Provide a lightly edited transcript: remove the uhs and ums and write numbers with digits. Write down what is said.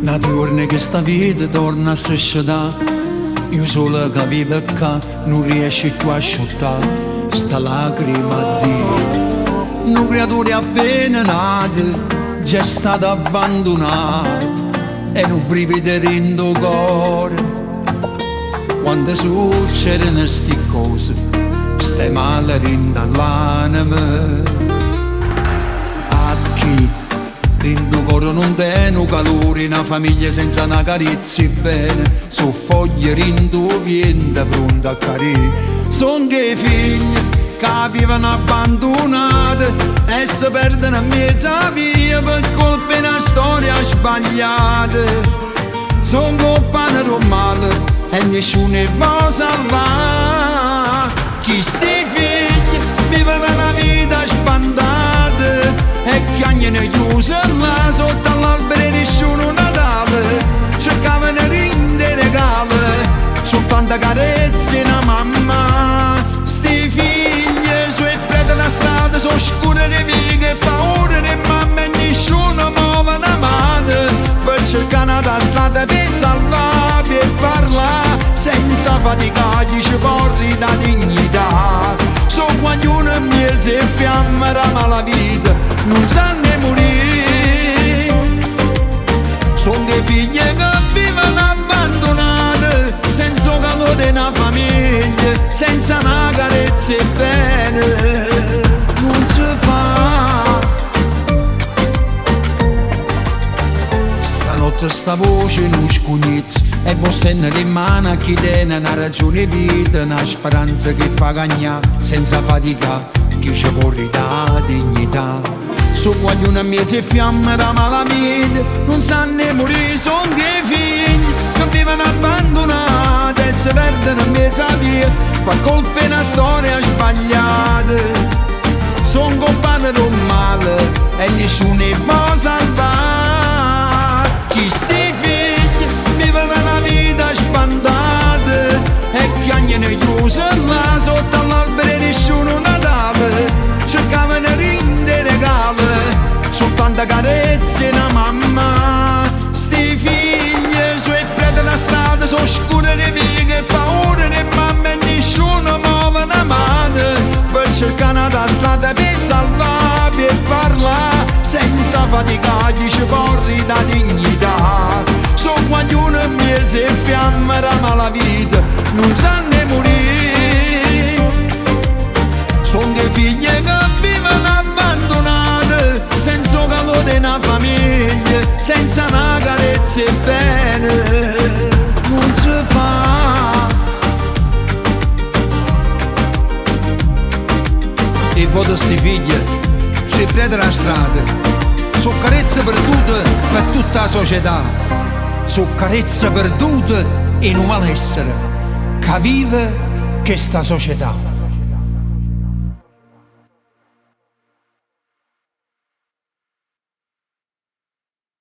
N'atu juorno 'e chesta vita torna a se scetà E 'o sole ca vive ccà nun riesce cchiù a asciuttà sta lacrima Dio Nu criaturo appena nato già è stato abbandunato E nu brivido dint' 'o core Quando succedono sti ccose Stai male dint' all'anema A chi dint' 'o core nun tene 'o calore 'e na famiglia senza na carezza 'e bene So' foglie dint' 'o viento pronte a carè Song 'e figlie ca vivono abbandunate e se perdono 'mmiez' 'a via pe colpa 'e na storia sbagliata Song 'o pane d' 'o male e nisciuno 'e vo' salvà Chisti figlie vivono na vita sbandata e chiagneno chiuse là sotto all'albero 'e nisciuno Natale Cercavano dint' 'e regale soltanto carezze 'e na mamma Sti figlie so' 'e prete d' 'a strada so' scure d' 'e viche e paure d' 'e mamme e nisciuno move na mano pe cercà n'ata strada pe salvà, pe parlà senza faticà chi ce po' ridà dignità So' guagliune 'mmiez' 'e fiamme d' 'a malavita nun sanno 'e murì Song 'e figlie che vivono abbandunate senza 'o calore 'e na famiglia senza na carezza 'e bene nun se fa Stanotte sta voce nu scugnizzo e vo' stennere 'e mmane a chi tene na ragione 'e vita, na speranza che fa cagnà senza faticà chi ce po' ridà dignità. So' guagliune 'mmiez' 'e fiamme d' 'a malavita, nun sanno 'e murì, song 'e figli che vivono abbandunate e se perdono 'mmiez' 'a via pe colpa 'e na storia sbagliata. Song 'o pane d' 'o male e nisciuno 'e vo' salvà. Chisti figli vivono na vita sbandata e chiagneno chiuse là sotto all'albero 'e nisciuno Natale Cercavano dint' 'e regale soltanto carezze 'e na mamma Sti figlie so' 'e prete d' 'a strada so' scure d' 'e viche e paure d' 'e mamme e nisciuno move na mano pe cercà n'ata strada pe salvà, pe parlà senza faticà chi ce po' ridà dignità So' guagliune 'mmiez' 'e fiamme d' 'a malavita nun sanno 'e murì Song 'e figlie che vivono abbandunate senza 'o calore 'e na famiglia senza na carezza 'e bene nun se fa 'E vote sti figlie so' 'e prete d' 'a strada So' carezze perdute pe tutta 'a società So' carezze perdute 'e nu malessere ca vive chesta società.